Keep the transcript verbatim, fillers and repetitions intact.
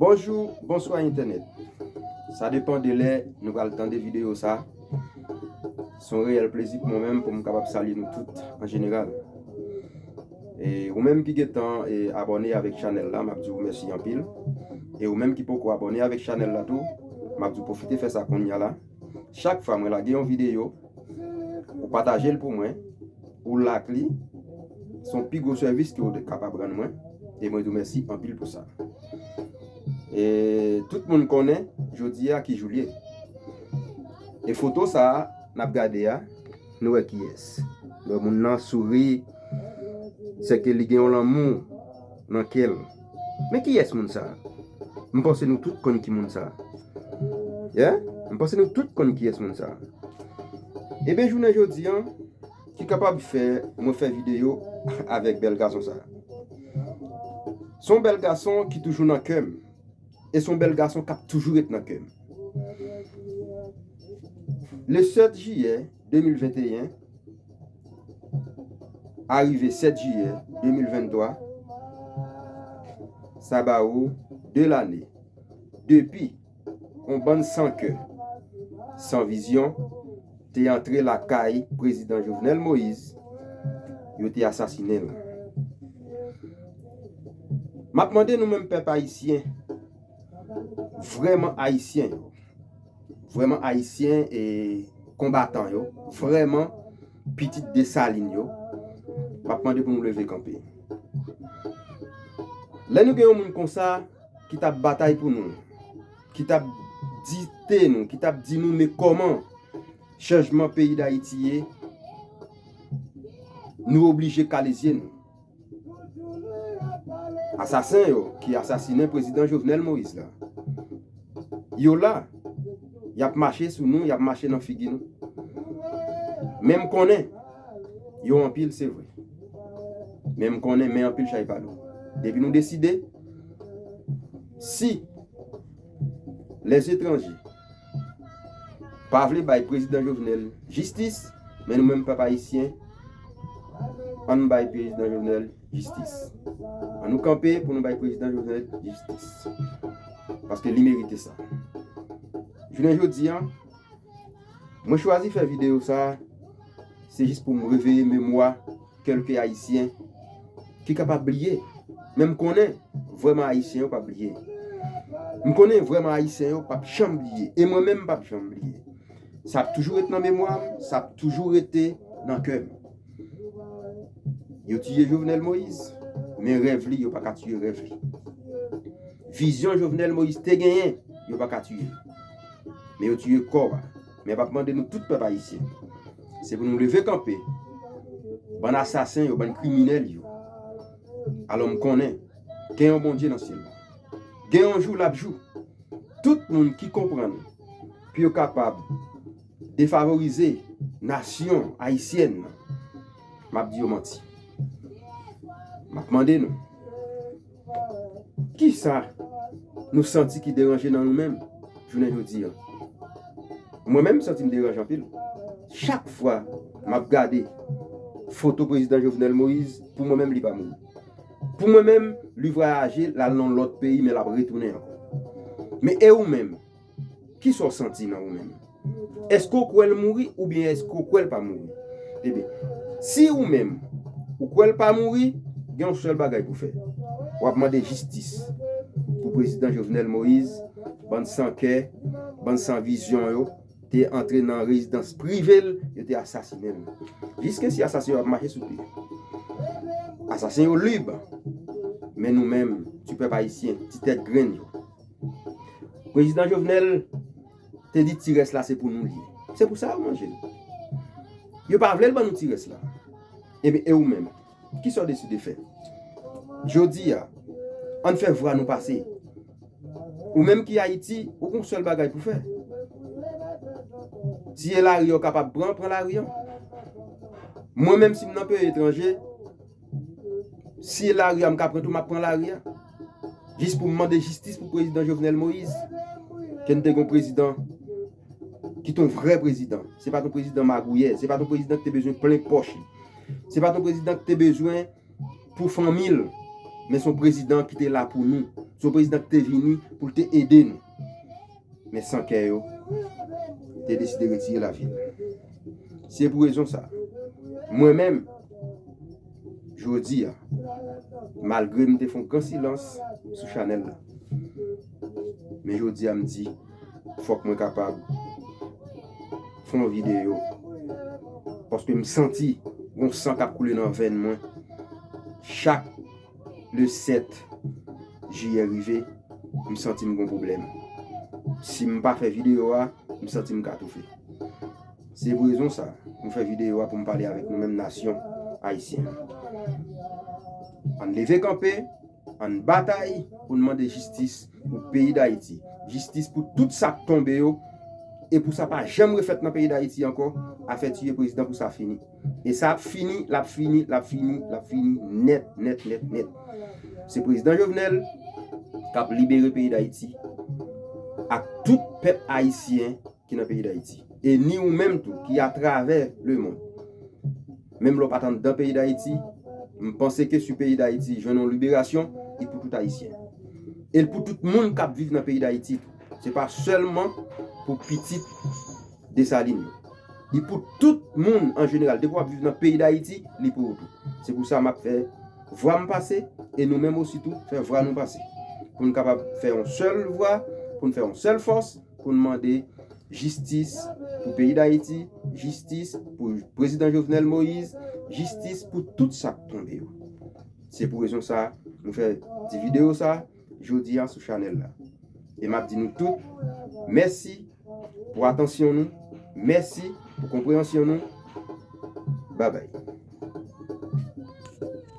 Bonjou, bonswa entènèt. Sa depann de lè nou pral tande videyo sa. Se yon reyèl plezi pou mwen menm pou m kapab salye nou tout an jeneral. E ou menm ki gentan e abòne avèk chanèl la, m ap di w mèsi anpil. E ou menm ki poko abòne avèk chanèl la tou, m ap di w pwofite fè sa kounye a la. Chak fwa mwen lage yon videyo, ou pataje l pou mwen, ou like li, se yon pi gwo sèvis ke w te kapab rann mwen, e mwen di w mèsi anpil pou sa. E tout moun konnen jodi a ki jou l ye. E foto sa a n ap gade a, nou wè kiyès. Nou wè moun nan souri, sèke li gen yon lanmou nan kè l. Men kiyès moun sa a? M panse nou tout konn ki moun sa a. Yeah? M panse nou tout konn kiyès moun sa a. Ebyen, jounen jodi a, ki kapab fè mwen fè videyo avèk bèl gason sa a? Se yon bèl gason ki toujou nan kè m. E se yon bèl gason k ap toujou ret nan kè m. Le sèt jiyè de mil venteyen, arive sèt jiyè de mil venntwa, sa ba ou de lane depi yon bann san kè, san vizyon, te antre lakay prezidan Jovenel Moïse, yo te asasinen l. M ap mande nou menm pèp ayisyen, vrèman ayisyen yo, vrèman ayisyen e konbatan yo, vrèman pitit Desalin yo, m ap mande pou nou leve kanpe. Lè nou gen yon moun konsa ki t ap batay pou nou, ki t ap dite nou, ki t ap di nou men kòman chanjman peyi Dayiti ye, nou oblije kale zye nou. Asasen yo ki asasinen prezidan Jovenel Moïse la, yo la, y ap mache sou nou, y ap mache nan figi nou. Men m konnen, yo anpil, se vre. Men m konnen, men anpil chay pa lou. Depi nou deside, si lèzetranje pa vle bay prezidan Jovenel jistis, men nou menm pèp ayisyen, ann bay prezidan Jovenel jistis. Ann nou kanpe pou nou bay prezidan Jovenel jistis. Paske li merite sa. Jounen jodi a, mwen chwazi fè videyo sa, se jis pou m reveye memwa kèlke ayisyen ki kapab bliye. Men m konnen vrèman ayisyen yo p ap bliye. M konnen vrèman ayisyen yo p ap janm bliye. E mwen menm m p ap janm bliye. Sa ap toujou ret nan memwa m, sa ap toujou rete nan kè m. Yo tiye Jovenel Moïse, men rèv li, yo pa ka tiye rèv li. Vizyon Jovenel Moïse te genyen, yo pa ka tiye l. Men yo tiye kò a. Men m ap mande nou tout pèp ayisyen, se pou nou leve kanpe. Bann asasen yo, bann kriminèl yo. Alò m konnen, gen yon Bondye nan syèl la. Gen yon jou l ap jou. Tout moun ki konprann pou yo kapab defavorize nasyon ayisyèn nan, m ap di yo manti. M ap mande nou, kisa nou santi ki deranje nan nou menm jounen jodi a? Mwen menm, m santi m deranje anpil. Chak fwa m ap gade foto prezidan Jovenel Moïse, pou mwen menm, li pa mouri. Pou mwen menm, li vwayaje, l al nan lòt peyi, men l ap retounen ankò. Men e ou menm? Kisa w santi nan ou menm? Èske w kwè l mouri oubyen èske w kwè l pa mouri? Ebyen, si ou menm, ou kwè l pa mouri, gen yon sèl bagay pou fè. W ap mande jistis pou prezidan Jovenel Moïse, bann san kè, bann san vizyon yo, te antre nan rezidans prive l, yo te asasinen l. Jiskensi asasen yo ap mache sou pye. Asasen yo lib, men nou menm, ti pèp ayisyen, ti tèt grenn yo. Prezidan Jovenel te di ti rès la se pou nou li ye. Se pou sa yo manje l. Yo pa vle l ban nou ti rès la. Ebyen, e ou menm? Kisa w deside fè? Jodi a, ann fè vwa nou pase. Ou menm ki Ayiti, ou gon sèl bagay pou fè. Si e lari a w kapab pran, pran lari a. Mwen menm, si m nan peyi etranje, si e lari a m ka pran tou, m ap pran lari a. Jis pou m mande jistis pou prezidan Jovenel Moïse. Ke n te gon prezidan ki te yon vrè prezidan. Se pa t yon prezidan magouyè, se pa t yon prezidan ki te bezwen plen pòch li. Se pa t yon prezidan ki te bezwen pou fanmi l, men se yon prezidan ki te la pou nou. Se yon prezidan ki te vini pou l te ede nou. Men san kè yo te deside retire lavi l. Se pou rezon sa, mwen menm, jodi a, malgre m te fè yon gran silans sou chanèl la, men jodi a m di, fòk mwen kapab fè yon videyo. Paske m santi yon san k ap koule nan venn mwen. Chak le sèt jiyè rive, m santi m gon pwoblèm. Si m pa fè videyo a, m santi m ka toufe. Se pou rezon sa, m fè videyo a pou m pale avèk nou menm nasyon ayisyen. Ann leve kanpe, ann batay pou n mande jistis pou peyi Dayiti. Jistis pou tout sa k tonbe yo, e pou sa pa janm refèt nan peyi Dayiti ankò, afè tiye prezidan pou sa fini. E sa ap fini, l ap fini, l ap fini, l ap fini nèt, nèt, nèt, nèt. Se prezidan Jovenel k ap libere peyi Dayiti ak tout pèp ayisyen ki nan peyi Dayiti. E ni ou menm tou ki atravè lemonn. Menm lè w pa t anndan peyi Dayiti, m panse ke si peyi Dayiti jwenn yon liberasyon, li pou tout ayisyen. E l pou tout moun k ap viv nan peyi Dayiti tou. Se pa sèlman pou pitit Desalin yo. Li pou tout moun an jeneral. Depi w ap viv nan peyi Dayiti, li pou ou tou. Se pou sa m ap fè vwa m pase, e nou menm osi tou, fè vwa nou pase. Pou n kapab fè yon sèl vwa, pou n fè yon sèl fòs, pou n mande jistis pou peyi Dayiti, jistis pou prezidan Jovenel Moïse, jistis pou tout sa k tonbe yo. Se pou rezon sa, nou fè ti videyo sa, jodi a sou chanèl la. E m ap di nou tout, mèsi pou atansyon nou, mèsi pou konpreyansyon nou. Babay.